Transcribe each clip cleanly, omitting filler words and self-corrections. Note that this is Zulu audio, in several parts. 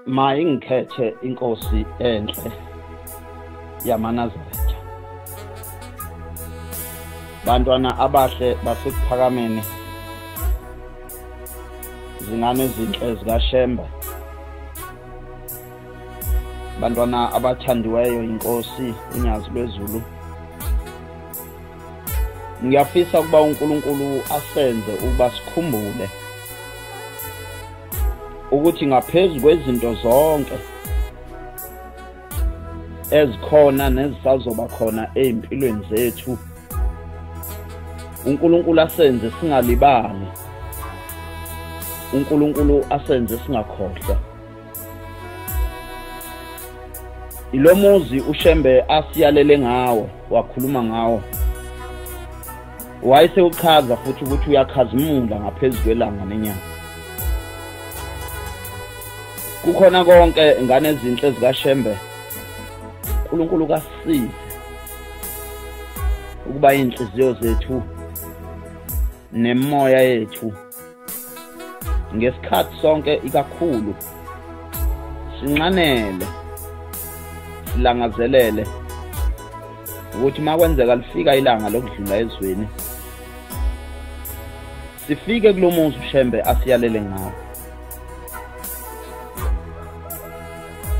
Mayingikhethe inkosi enhle yamaNazaretha. Bantwana abahle basekuphakameni, zingane ezinhle zikaShembe, bantwana abathandiweyo inkosi uNyazi lwezulu, ngiyafisa ukuba uNkulunkulu asenze ukuba sikhumbule ukuthi ngaphezu kwezinto zonke ezikhona nezisazoba khona empilweni zethu, uNkulunkulu asenze singalibali, uNkulunkulu asenze singakhohlwa. Ilomuzi uShembe asiyalele ngawo, wakhuluma ngawo, wayesewuchaza futhi ukuthi uyakhazimula ngaphezu kwelanga nenyanga. Kukhona konke ingane ezinhle zikaShembe, uNkulunkulu kasisize ukuba inhliziyo zethu nemoya yethu ngesikhathi sonke ikakhulu sinxanele, silangazelele ukuthi makwenzeka lifika ilanga lokudlula ezweni, sifike kulomuzi uShembe asiyalele ngawo.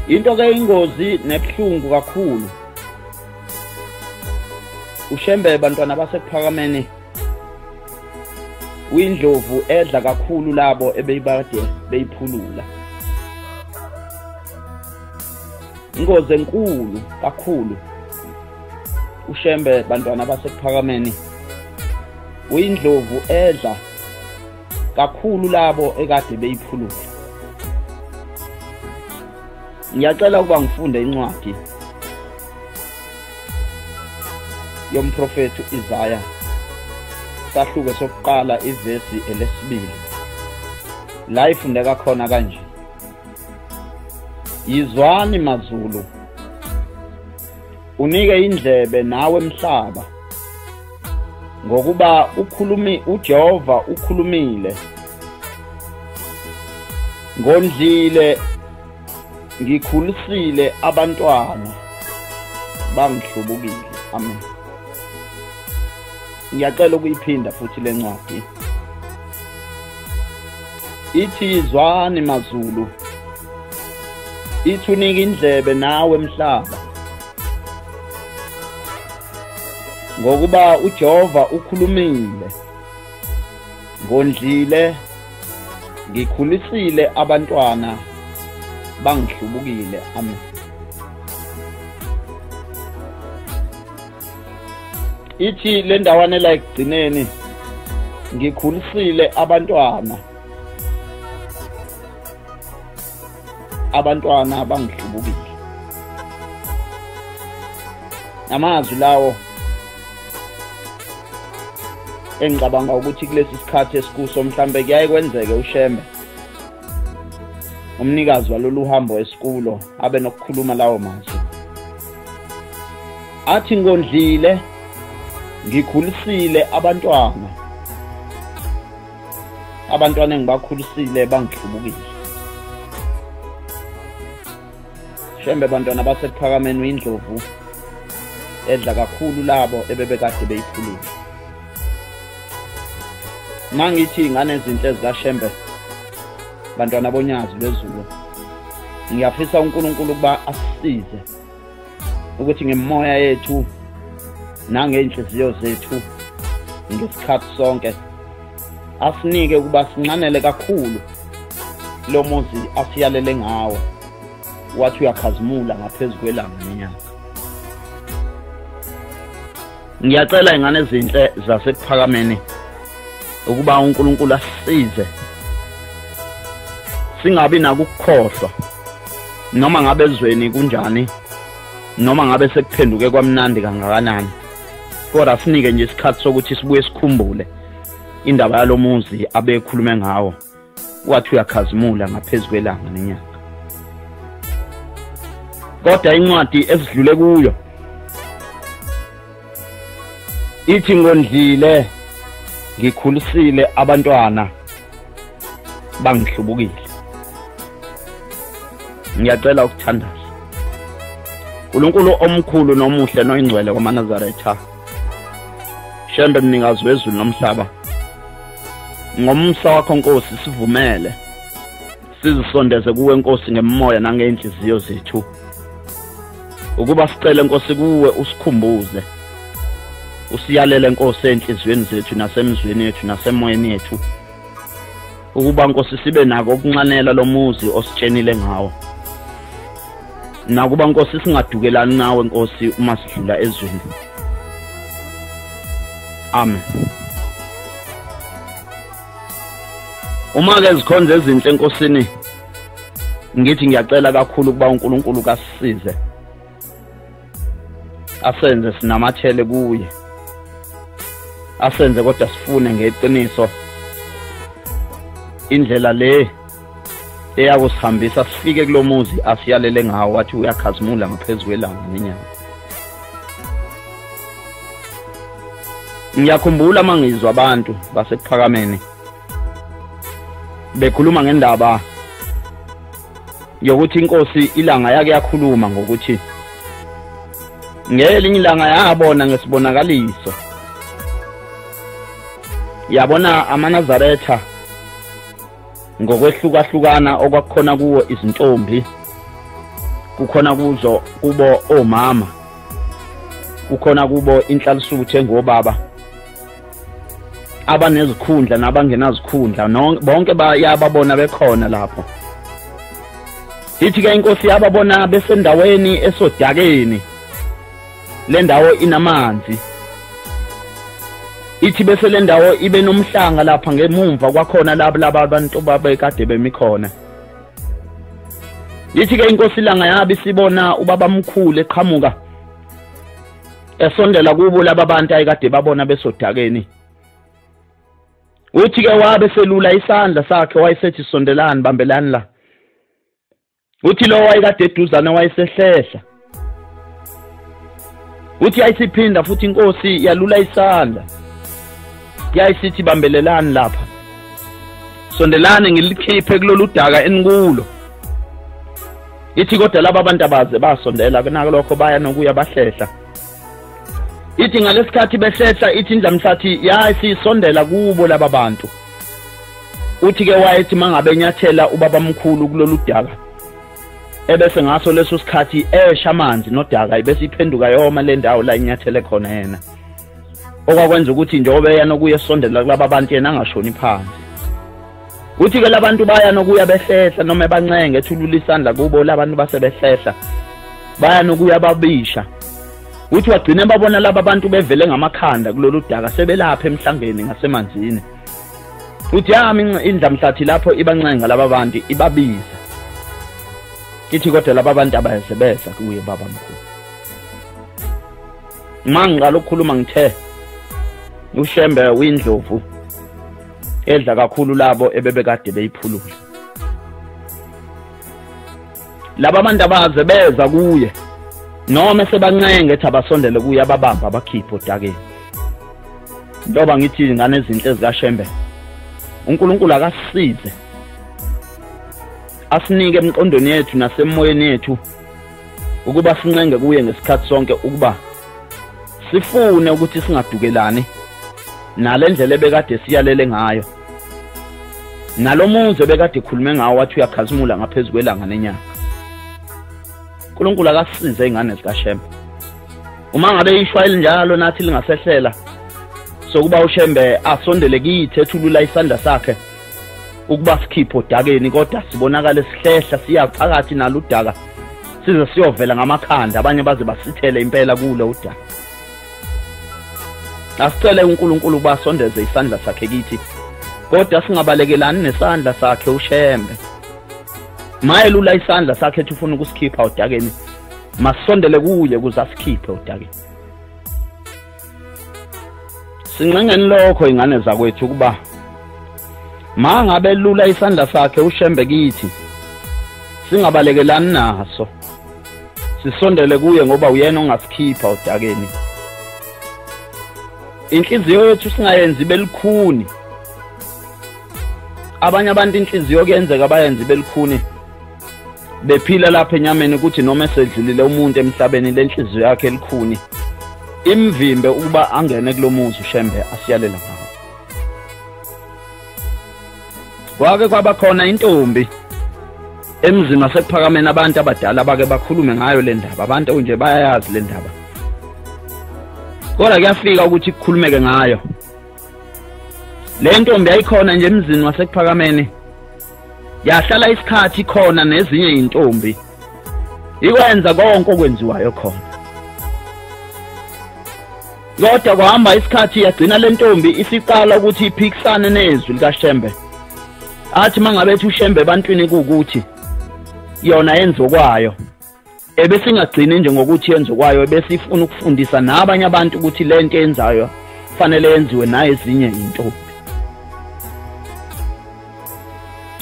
Into ke ingozi nebuhlungu kakhulu, uShembe bantwana basekuphakameni uyindlovu edla kakhulu labo ebeyibade beyiphulula. Ingozi enkulu kakhulu, uShembe bantwana basekuphakameni uyindlovu edla kakhulu labo ekade beyiphulula. Ngiyacela ukuba ngifunde incwadi yomprofethi Isaya, sahluko sokuqala ivesi elesibili, la ifundeka khona kanje: Yizwani mazulu, unike indlebe nawe mhlaba, ngokuba ukhulumi uJehova ukhulumile. Ngondlile ngikhulisile abantwana bangihlubukile. Amen. Ngiyacela ukuyiphinda futhi lencwadi. Ithi zwani mazulu, ithi unike indlebe nawe mhlaba, ngokuba uJehova ukhulumile. Ngondlile ngikhulisile abantwana bangihlubukile. Amen. Ithi le ndawana la ekugcineni, ngikhulisile abantwana, abantwana bangihlubukile. Amazwi lawo engicabanga ukuthi kulesi sikhathi esikuso mhlambe kuyaye kwenzeke uShembe umnikazi walolu hambo esikulo abe nokukhuluma lawo mazwi, athi ngondlile ngikhulisile abantwana, abantwana engibakhulisile bangihlubukile. Shembe bantwana basekuphakameni indlovu edla kakhulu labo ebebekade beyiphulula. Mangithi ingane ezinhle zikaShembe bantwana boNyazi lwezulu, ngiyafisa uNkulunkulu ukuba asisize ukuthi ngemoya yethu nangeinhliziyo zethu ngesikhathi sonke asinike ukuba sinxanele kakhulu lo muzi asiyalele ngawo, wathi uyakhazimula ngaphezu kwelanga nenyanga. Ngiyacela ingane ezinhle zasekuphakameni ukuba uNkulunkulu asisize singabi nakukukhohlwa, noma ngabe ezweni kunjani, noma ngabe sekuphenduke kwamnandi kangakanani, kodwa sinike nje isikhathi sokuthi sibuye sikhumbule indaba yalomuzi abekhulume ngawo, wathi uyakhazimula ngaphezu kwelanga nenyanga. Kodwa incwadi esidlule kuyo ithi ngondlile ngikhulisile abantwana bangihlubukile. Ngiyacela ukuthandaza. uNkulunkulu omkhulu nomuhle noyingcwele kwamaNazaretha, Shembe mnikazi wezulu nomhlaba, ngomsa wakho Nkosi sivumele sizisondeze kuwe Nkosi ngemoya nangeenhliziyo zethu, ukuba sicele Nkosi kuwe usikhumbuze, usiyalele Nkosi enhliziyweni zethu nasemizweni yethu nasemoyeni yethu, ukuba Nkosi sibe nako ukunxanela lomuzi ositshenile ngawo, nakuba Nkosi singadukelani nawe Nkosi uma sidlula ezweni. Amen. Uma ke zikhonze ezinhle enkosini, ngithi ngiyacela kakhulu ukuba uNkulunkulu kasisize, asenze sinamathele kuye, asenze kodwa sifune ngeqiniso indlela le eyakusihambisa sifike kulomuzi asiyalele ngawo, wathi uyakhazimula ngaphezulu kwelanga nenyanga. Ngiyakhumbula mangizwa abantu basekuphakameni bekhuluma ngendaba yokuthi inkosi ilanga yake yakhuluma ngokuthi ngelinye ilanga yabona ngesibonakaliso, yabona amaNazaretha ngokwehlukahlukana okwakukhona kuwo izintombi, kukhona kuzo kubo omama, kukhona kubo inhlalisuthi engobaba, abanezikhundla nabangenazikhundla, bonke bayababona bekhona lapho. Ithi ke inkosi yababona besendaweni esodakeni, le ndawo inamanzi. Ithi bese le ndawo ibe nomhlanga lapha ngemumva kwakhona laba abantu babekade bemi khona. Ithi ke inkosi ilanga yabe sibona ubaba mkhulu eqhamuka esondela kubo laba bantu ayikade babona besodakeni. Uthi ke wabe selula isandla sakhe wayesethi sondelani, bambelani la. Uthi lo wayekade eduzane wayesehlehla. Uthi ayisiphinda futhi inkosi yalula isandla, yayisithi bambelelani lapha, sondelani ngilikhiphe kulolu daka enikulo. Ithi kodwa laba abantu abaze basondela kunalokho baya nokuya bahlehla. Ithi ngalesikhathi behlehla, ithi indlamhlathi yayisondela kubo laba bantu. Uthi ke wayethi mangabe enyathela ubaba mkhulu kulolu daka, ebese ngaso leso sikhathi esha amanzi nodaka, ibese iphenduka yoma le ndawo la inyathele khona yena, okwakwenza ukuthi njengoba eya nokuya esondela kulaba bantu yena angashoni phansi. Uthi ke labantu baya nokuya behlehla noma ebancenge ethulula isandla kubo, labantu base behlehla baya nokuya babisha. Uthi wagcine babona laba bantu bevele ngamakhanda kulolu daka sebelapha emhlangeni ngasemanzini. Uthi yami indlamhlathi lapho ibancenga laba bantu ibabiza. Ithi kodwa laba bantu abayasebeza kuye baba mkhulu. Mangiqala ukukhuluma ngithe uShembe uyindlovu edla kakhulu labo ebebekade beyiphulula. Laba bantu abaze beza kuye noma sebancenge ethi abasondele kuye, ababamba abakhiphe odakeni. Njengoba ngithi ingane ezinhle zikaShembe, uNkulunkulu akasisize asinike emqondweni yethu nasemoyeni yethu ukuba sincenge kuye ngesikhathi sonke, ukuba sifune ukuthi singadukelani nalendlela ebekade siyalele ngayo, nalomuzi ebekade ekhulume ngawo wathi uyakhazimula ngaphezulu kwelanga nenyanga. uNkulunkulu akasisize ingane zikaShembe. Uma ngabe ishwa elinjalo nathi lingasehlela sokuba uShembe asondele kithi ethulula isandla sakhe ukuba sikhiphe odakeni, kodwa sibonakale sihlehla siya phakathi naludaka size siyovela ngamakhanda, abanye baze basithele impela kulo udaka. Asicele uNkulunkulu ukuba asondeze isandla sakhe kithi, kodwa singabalekelani nesandla sakhe uShembe. Mayelula isandla sakhe ethi ufuna ukusikhipha odakeni, masondele kuye ukuze asikhiphe odakeni. Sincengeni lokho ingane zakwethu, ukuba mangabe lula isandla sakhe uShembe kithi singabalekelani naso, sisondele kuye ngoba uyena ongasikhipha odakeni. Inhliziyo yethu singayenzi belikhuni. Abanye abantu inhliziyo kuyenzeka bayenze belikhuni, Bephila lapha enyameni ukuthi noma esedlulile umuntu emhlabeni lenhliziyo yakhe elikhuni imvimbe ukuba angene kulomuzi uShembe asiyalela ngawo. Kwake kwaba khona intombi emzini waseKuphakameni, abantu abadala bake bakhulume ngayo le ndaba, abantu nje bayayazi le ndaba, kodwa kuyafika ukuthi kukhulumeke ngayo. Le ntombi yayikhona nje emzini waseKuphakameni, yahlala isikhathi khona nezinye intombi, ikwenza konke okwenziwayo khona. Kodwa kwahamba isikhathi yagcina le ntombi isiqala ukuthi iphikisane nezwi likaShembe. Athi mangabe ethi uShembe ebantwini kuukuthi yona yenze kwayo, ebesingagcini nje ngokuthi yenze kwayo, ebesifuna ukufundisa nabanye abantu ukuthi lento yenzayo fanele yenziwe naye ezinye intombi.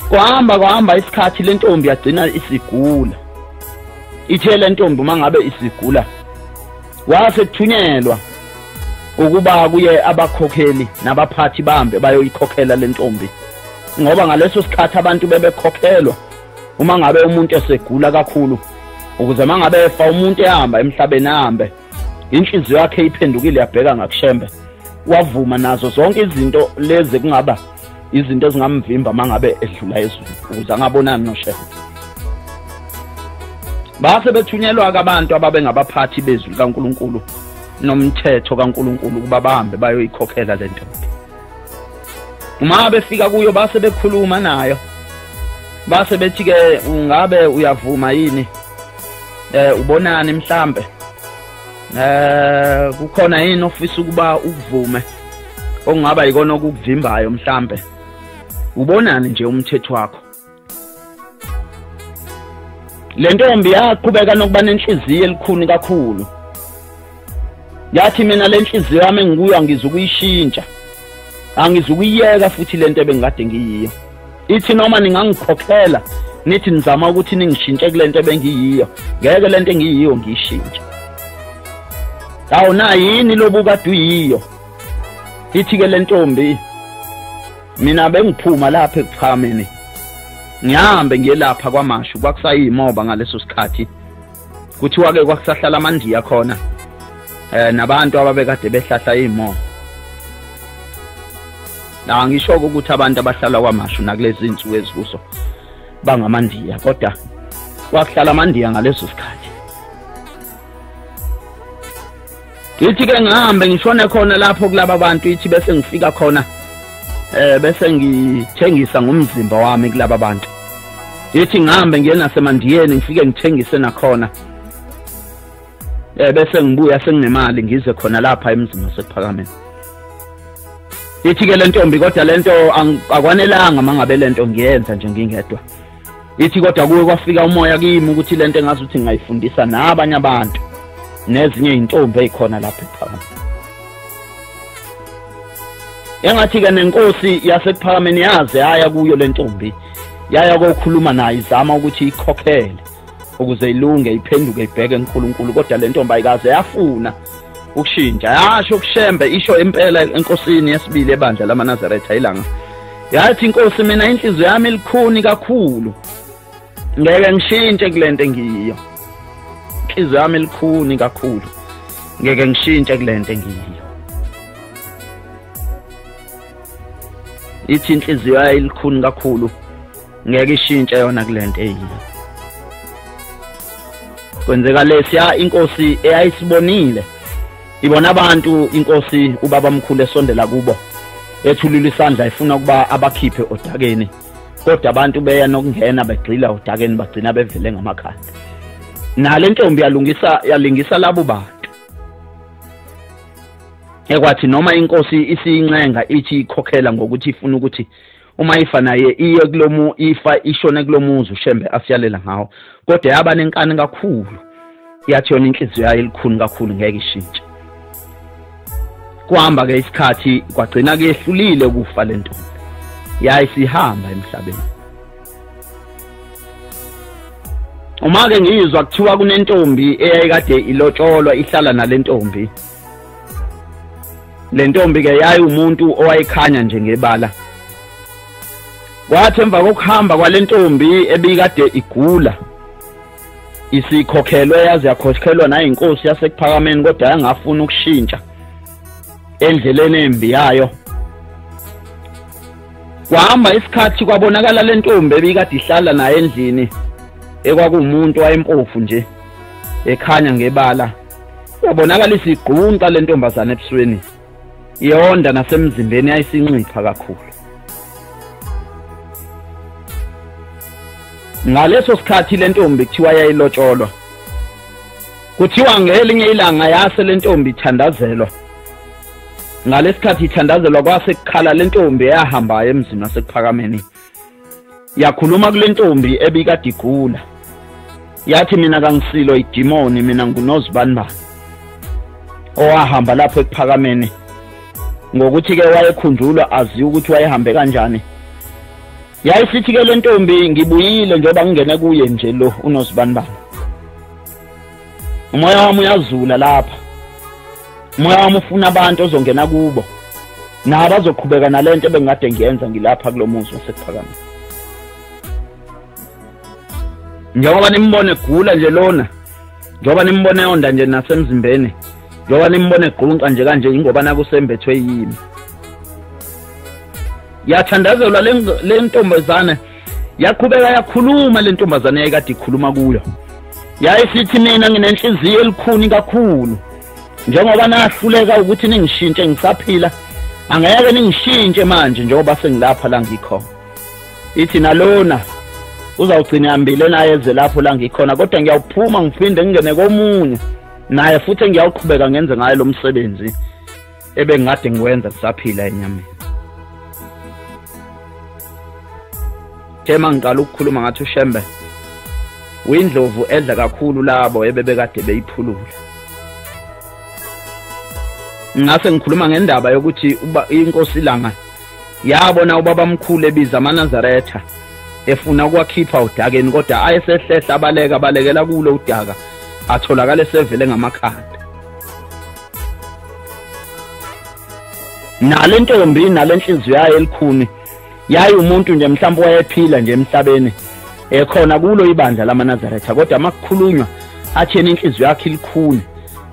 Kwahamba isikhathi le ntombi yagcina isigula. Ithe le ntombi mangabe isigula wase kuthunyelwa ukuba kuye abakhokheli nabaphathi bambe bayoyikhokhela le ntombi, ngoba ngaleso sikhathi abantu bebekhokhelwa uma ngabe umuntu esegula kakhulu, ukuze mangabe efa umuntu ehamba emhlabeni ahambe inhliziyo yakhe iphendukile yabheka ngakuShembe. Wavuma nazo zonke izinto lezi kungaba izinto ezingamvimba mangabe edlula ezweni ukuze angabonani noShembe. Base bethunyelwa abantu ababengabaphathi bezwi likaNkulunkulu nomthetho kaNkulunkulu ukuba bahambe bayoyikhokhela le ntombi. Uma befika kuyo base bekhuluma nayo, base bethi ke ungabe uyavuma yini, ubonani mhlambe, kukhona yini ofisa ukuba ukuvume okungaba yikona okukuvimbayo mhlambe, ubonani nje umthetho wakho. Le ntombi yaqhubeka nokuba nenhliziyo elikhuni kakhulu. Yathi mina le nhliziyo yami engikuyo angizukuyishintsha, angizukuyiyeka futhi lento ebengikade ngiyiyo. Ithi noma ningangikhokhela nithi nizama ukuthi ningishintshe kulento ebengiyiyo, ngeke lento engiyiyo ngiyishintshe. Awu na yini lobu kade uyiyo? Ithi ke le ntombi, mina bengiphuma lapha ekuPhakameni ngihambe ngiye lapha kwaMashu, kwakusayimoba ngaleso sikhathi, kuthiwa ke kwakusahlala amaNdiya khona nabantu ababekade behlahla imoba. Na ngisho ukuthi abantu abahlala kwaMashu nakulezi insuku ezikuso bangamaNdiya, kodwa kwakuhlala amaNdiya ngaleso sikhathi. Ithi ke ngihambe ngishone khona lapho kulaba bantu, ithi bese ngifika khona bese ngithengisa ngomzimba wami kulaba bantu. Ithi ngihambe ngiye naseMandiyeni ngifike ngithengise nakhona, bese ngibuya senginemali ngize khona lapha emzini waseKuphakameni. Ithi ke le ntombi, kodwa lento akwanelanga mangabe lento ngiyenza nje ngingedwa. Ithi kodwa kuwe kwafika umoya kimi ukuthi lento engazuthi ngayifundisa nabanye abantu nezinye intombi ezikhona lapha eKuphakameni. Engathi ke nenkosi yaseKuphakameni yaze yaya kuyo le ntombi, yaya kokhuluma naye izama ukuthi ikhokhele ukuze ilunge iphenduke ibheke eNkulunkulu, kodwa le ntombi ayikaze yafuna ukushintsha. Yasho kuShembe, isho impela enkosini yesibili ebandla lamaNazaretha ilanga, yathi inkosi mina inhliziyo yami ilikhuni kakhulu, ngeke ngishintshe kulento engiyiyo. Inhliziyo yami ilikhuni kakhulu, ngeke ngishintshe kulento engiyiyo. Ithi inhliziyo yayo ilikhuni kakhulu, ngeke ishintshe yona kulento eyiyo. Kwenzeka lesiya inkosi eyayisibonile, ibona abantu inkosi ubaba mkhulu esondela kubo ethulula isandla ifuna ukuba abakhiphe odakeni, kodwa abantu beya nokungena begxila odakeni bagcina bevele ngamakhanda. Nale ntombi yalungisa yalingisa labo bantu, ekwathi noma inkosi isiyincenga ithi ikhokhela ngokuthi ifuna ukuthi uma ifa naye iye kulomu ifa ishone kulomuzi uShembe asiyalela ngawo, kodwa yaba nenkani kakhulu, yathi yona inhliziyo yayo elikhuni kakhulu ngeke ishintshe. Kuhamba ke isikhathi kwagcina kuyehlulile ukufa le ntombi, yayisihamba emhlabeni. Uma ke ngizwa kuthiwa kunentombi eyayikade ilotsholwa ihlala nale ntombi, le ntombi ke yayi umuntu owayekhanya nje ngebala. Kwathi emva kokuhamba kwale ntombi ebikade igula, Isikhokhelwe yaze yakhokhelwa nayinkosi yasekuphakameni, kodwa yangafuna ukushintsha endleleni embi yayo. Kwahamba isikhathi kwabonakala le ntombi ebikade ihlala naye endlini, ekwakuwumuntu wayempofu nje ekhanya ngebala. Yabonakala isigqunqa le ntombazane ebusweni, iyonda nasemzimbeni yayisincipha kakhulu. Ngaleso sikhathi le ntombi kuthiwa yayilotsholwa. Kuthiwa ngelinye ilanga yase le ntombi ithandazelwa. Ngalesikhathi ithandazelwa kwase kukhala le ntombi eyahambayo emzini wasekuphakameni. Yakhuluma kule ntombi ebikade igula, yathi mina kangisilo idimoni, mina nguNozibanibani owahamba lapho ekuphakameni. Ngokuthi ke wayekhunjulwa aziwe ukuthi wayehambe kanjani. Yayisithi ke le ntombi, ngibuyile njengoba ngingene kuye nje lo uNozibanibani, umoya wami uyazula lapha, umoya wami ufuna abantu ozongena kubo nabo azoqhubeka nalento ebengikade ngiyenza ngilapha kulo muzi wasekuphakameni. Njengoba nimbone egula nje lona, njengoba nimbone yonda nje nasemzimbeni, njengoba nimbone egqunqa nje kanje, ingoba nakusembethwe yimi. Yathandazelwa le ntombazane, yaqhubeka yakhuluma le ntombazane yayikade ikhuluma kuyo. Yayisithi mina nginenhliziyo elikhuni kakhulu, njengoba nahluleka ukuthi ningishintshe ngisaphila, angeke ningishintshe manje njengoba sengilapha la ngikhona. Ithi nalona uzawugcina hambile naye eze lapho la ngikhona, kodwa ngiyawuphuma ngiphinde ngingene komunye naye futhi ngiyawuqhubeka ngenze ngaye lo msebenzi ebengikade ngiwenza kusaphila enyameni. Tema ngiqala ukukhuluma ngathi uShembe uyindlovu edla kakhulu labo ebebekade beyiphulula. Ngase ngikhuluma ngendaba yokuthi inkosi iLanga yabona ubabamkhulu ebiza amaNazaretha efuna ukwakhipha udakeni, kodwa ayesehlehla abaleka abalekela kulo udaka, atholakala esevele ngamakhanda. Nale ntombi nale nhliziyo yayo elikhuni, yayi umuntu nje mhlawumbe wayephila nje emhlabeni ekhona kulo ibandla lamaNazaretha, kodwa makukhulunywa athi yena inhliziyo yakhe ilikhuni,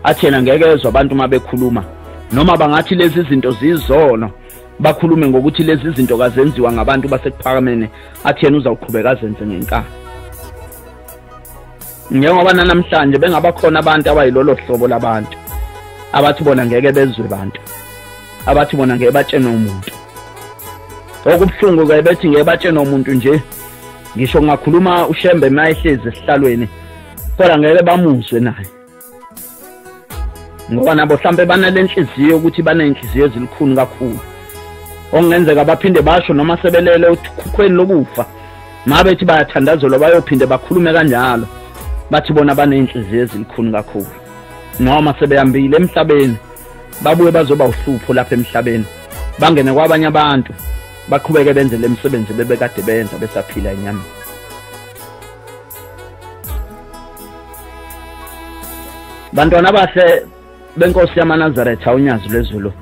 athi yena ngeke ezwe abantu uma bekhuluma, noma bangathi lezi zinto zizono, bakhulume ngokuthi lezi zinto kazenziwa ngabantu basekuphakameni, athi yena uzawuqhubeka azenze ngenkani. Njengoba namhlanje bengabakhona abantu abayilolo hlobo labantu abathi bona ngeke bezwe bantu, abathi bona ngeke batshene umuntu. Okubuhlungu ke bethi ngeke batshene umuntu nje, ngisho ngakhuluma uShembe mayehlezi esihlalweni, kodwa ngeke bamuzwe naye, ngoba nabo mhlambe banalenhliziyo ukuthi banenhliziyo ezilikhuni kakhulu, okungenzeka baphinde basho noma sebelele ukhukhweni lokufa, mabethi bayathandazelwa bayophinde bakhulume kanjalo, bathi bona banenhliziyo ezilikhuni kakhulu. Noma sebehambile emhlabeni babuye bazoba uhlupho lapha emhlabeni, bangene kwabanye abantu baqhubeke benze lemisebenzi bebekade benza besaphila enyameni. Bantwana abahle benkosi yamaNazaretha uNyazi lwezulu,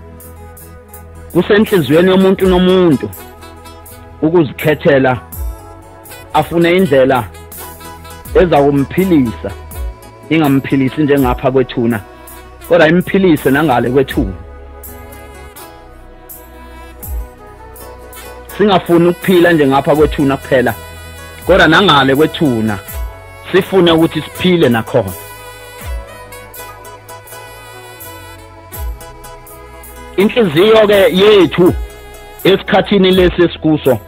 kusenhliziyweni yomuntu nomuntu ukuzikhethela afune indlela ezakumphilisa, ingamphilisi njengapha kwethuna, kodwa imphilise nangale kwethuna. Singafuni ukuphila nje ngapha kwethuna kuphela, kodwa nangale kwethuna sifune ukuthi siphile nakhona. Inhliziyo ke yethu esikhathini lesi esikuso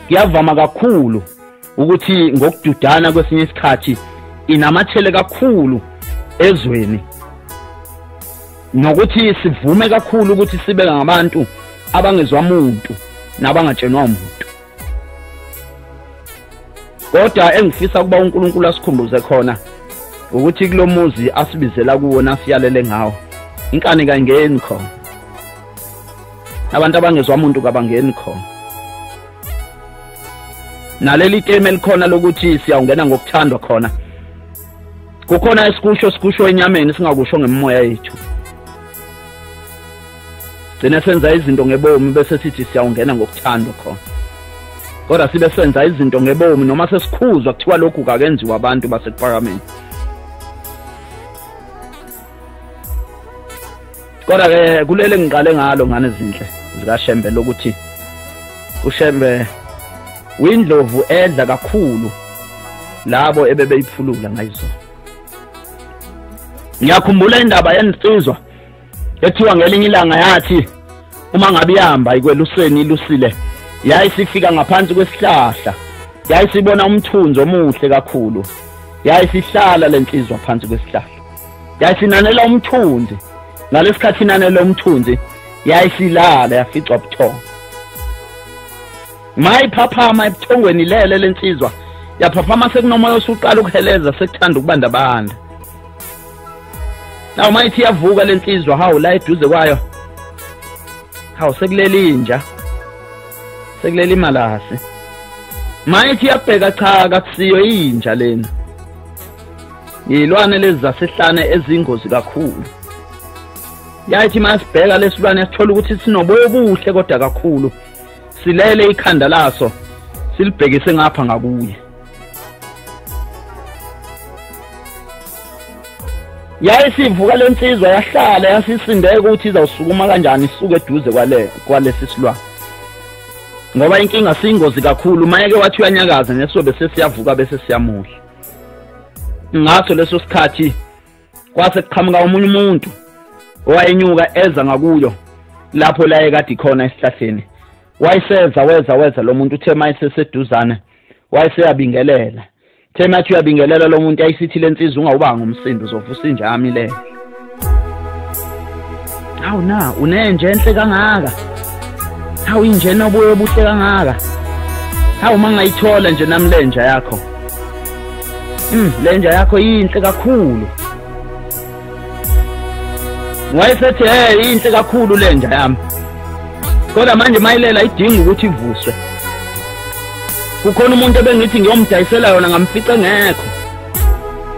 kuyavama kakhulu ukuthi ngokududana kwesinye isikhathi inamathele kakhulu ezweni, nokuthi sivume kakhulu ukuthi sibe ngabantu abangezwa umuntu nabangatshenwa umuntu. Kodwa engifisa ukuba uNkulunkulu asikhumbuze khona ukuthi kulomuzi asibizela kuwo nasiyalele ngawo, inkani kayingeni khona, abantu abangezwa umuntu kabangeni khona. Naleli teme elikhona lokuthi siyawungena ngokuthandwa khona, kukhona esikusho sikusho enyameni singakusho ngemoya yethu. Gcina senza izinto ngebomi bese sithi siyawungena ngokuthandwa khona, kodwa sibe senza izinto ngebomi noma sesikhuzwa kuthiwa lokhu kakenziwa abantu basekuphakameni, Kodwa ke kulele ngiqale ngalo ngane ezinhle zikaShembe lokuthi uShembe uyindlovu edla kakhulu labo ebebeyiphulula ngayizona. Ngiyakhumbula indaba yensizwa ethiwa ngelinye ilanga yathi uma ngabe ihamba ikweluseni ilusile, yayisifika ngaphansi kwesihlahla, yayisibona umthunzi omuhle kakhulu, yayisihlala lensizwa phansi kwesihlahla, yayisinanela umthunzi. Ngalesikhathi inanela umthunzi yayisilala yaficwa ubuthongo. Mayiphaphama ebuthongweni lele lensizwa, yaphaphama sekunomoya osuqala ukuheleza sekuthanda ukubandabanda. Nawu mayithi yavuka lensizwa, hawu la eduze kwayo, hawu sekuleli inja, sekuleli malasi. Mayithi yabheka, cha kakusiyo inja lena, yilwane lezi zasehlane ezingozi kakhulu. Yayithi masibheka lesilwane sithola ukuthi sinoboya obuhle kodwa kakhulu, silele ikhanda laso silibhekise ngapha ngakuye. Yayisivuka lensizwa yahlala yasisindeka ukuthi izawusukuma kanjani isuke eduze kwalesi silwane, ngoba inkinga siyingozi kakhulu. Mayeke wathi uyanyakaza nesobe sesiyavuka bese siyamudla. Ngaso leso sikhathi kwase kuqhamuka omunye umuntu owayenyuka eza ngakuyo lapho la ekade khona esihlahleni. Wayeseza weza lo muntu, uthe mayeseseduzane wayeseyabingelela. Uthe mathi uyabingelela lo muntu, ayisithi lensizwa ungawubanga umsindo, uzovusa inja yami le. Hawu na unenje enhle kangaka, hawu inje nobuye obuhle kangaka, hawu mangayithola nje nami lenja yakho, lenja yakho yinhle kakhulu. Wayesethi hey, inhle kakhulu lenja yami, kodwa manje mayilela idinga ukuthi ivuswe. Kukhona umuntu ebengithi ngiyomdayisela yona ngamfica ngekho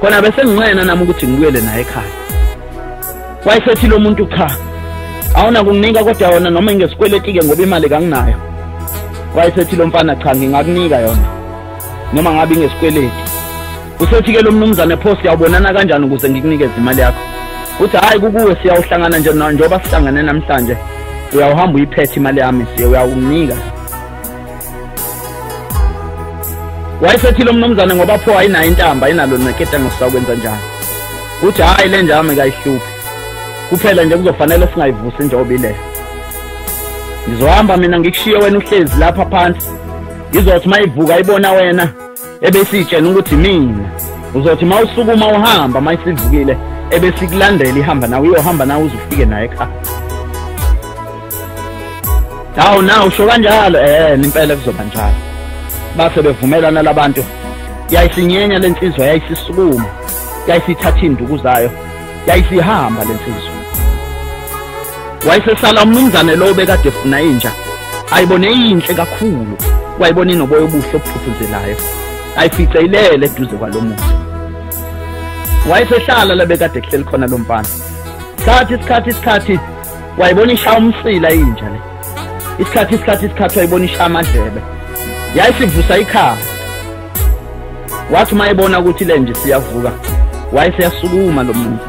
khona, bese nginqena nami ukuthi ngibuyele naye ekhaya. Wayesethi lo muntu cha, awuna kunginika kodwa yona noma ingesikweleti-ke ngoba imali kanginayo. Wayesethi lo mfana cha, ngingakunika yona noma ngabe ingesikweleti. Usethi-ke lo mnumzane, pho siyawubonana kanjani ukuze ngikunikeze imali yakho? Uthi hayi, kukuwe siyawuhlangana nje njengoba sihlangane namhlanje, uyawuhamba uyiphethe imali yami, siye uyawunginika. Wayesethi lo mnumzane ngoba pho ayinayo intamba, ayinalo neketango, sizakwenza njani? Uthi hayi, le nja yami kayihluphi, kuphela nje kuzofanele singayivusi njengoba ile. Ngizohamba mina ngikushiye wena uhlezi lapha phansi, izothi mayivuka ibona wena ebesitshena ukuthi mina, uzothi mawusukuma uhamba mayisivukile ebesikulandela ihamba nawe, uyohamba nawe uze ufike naye ekhaya. Hawu na usho kanjalo, impela kuzoba njalo. Base bevumelana labantu. Yayisinyenya lensizwa, yayisisukuma, yayisithatha induku zayo, yayisihamba lensizwa. Wayesesala umnumzane lo bekade efuna inja, ayibone inhle kakhulu, wayibona inoboya obuhle obuphuphuzelayo, ayifice ilele eduze kwalomuntu. Wayesehlala la bekade kuhleli khona lo mfana. Isikhathi wayibona ishaya umsila inja le. Isikhathi wayibona ishaya amadlebe, yayisivusa ikhaya. Wathi mayibona ukuthi le nje siyavuka, wayeseyasukuma lo muntu.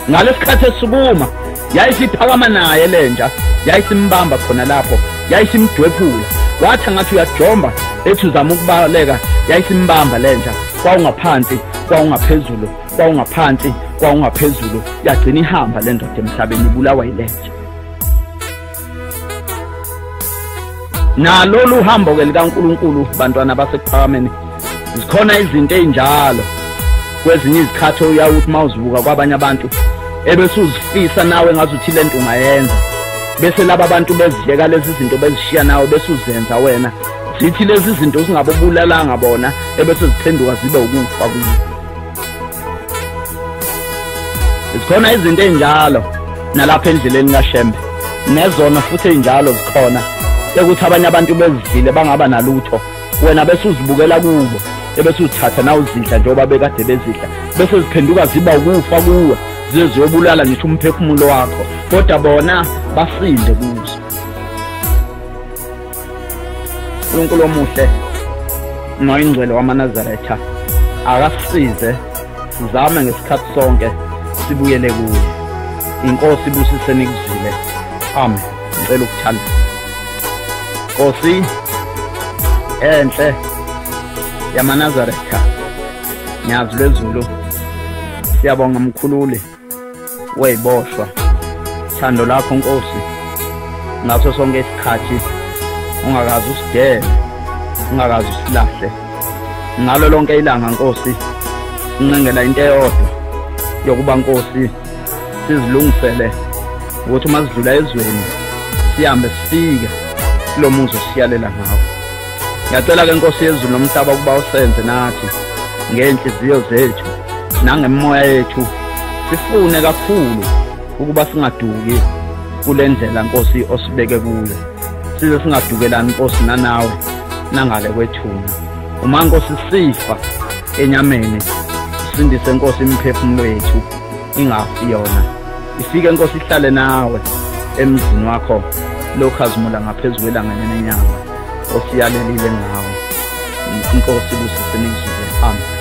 Ngalesikhathi esukuma yayisiphakama naye lenja, yayisimbamba khona lapho, yayisimdwephula. Wathi ngathi uyajomba ethi uzama ukubaleka, yayisimbamba lenja. Kwawungaphansi kwawungaphezulu, kwawungaphansi kwawungaphezulu, yagcina ihamba le ndoda emhlabeni ibulawa yilenja. Nalolu hambo ke likaNkulunkulu bantwana basekuphakameni, zikhona izinto ezinjalo. Kwezinye izikhathi uyawuthi mawuzibuka kwabanye abantu ebese uzifisa nawe ngazuthi lento ungayenza, bese laba abantu beziyeka lezi zinto bezishiya nawe bese uzenza wena, zithi lezi zinto usingabobulalanga bona ebese ziphenduka zibe ukufa kuwe. Zikhona izinto ezinjalo nalapha endleleni kaShembe, nezona futhi ezinjalo zikhona ekuthi abanye abantu bezidlile bangaba nalutho, wena bese uzibukela kubo ebese uzithatha na uzidla njengoba bekade bezidla, bese ziphenduka ziba ukufa kuwe, zize ziyobulala ngisho umphefumulo wakho, kodwa bona basinde kuzo. uNkulunkulu omuhle noyingcwele wamaNazaretha akasisize sizame ngesikhathi sonke sibuyele kuye. Inkosi ibusise nikuzwile. Amen. Ngicela ukuthanda. Nkosi enhle yamaNazaretha, nyazi lwezulu, siyabonga mkhululi weyiboshwa. Thando lakho Nkosi ngaso sonke isikhathi, ungakaze usidele, ungakaze usilahle. Ngalo lonke ilanga Nkosi sincengela into eyodwa yokuba Nkosi sizilungisele ukuthi uma sidlula ezweni sihambe sifike kulo muzi osiyalela ngawo. Ngiyacela ke Nkosi yezulu nomhlaba ukuba usenze nathi ngey'nhliziyo zethu nangemimoya yethu sifune kakhulu ukuba singaduki kule ndlela Nkosi osibeke kuyo, size singadukelani Nkosi nanawe nangale kwethuna. Uma Nkosi sifa enyameni, sindise Nkosi imiphefumulo yethu ingafi yona, ifike Nkosi ihlale nawe emzini wakho lokhazimula ngaphezu kwelanga nenyanga osiyalelile ngawo. Inkosi ibusise nikuzwile. Amen.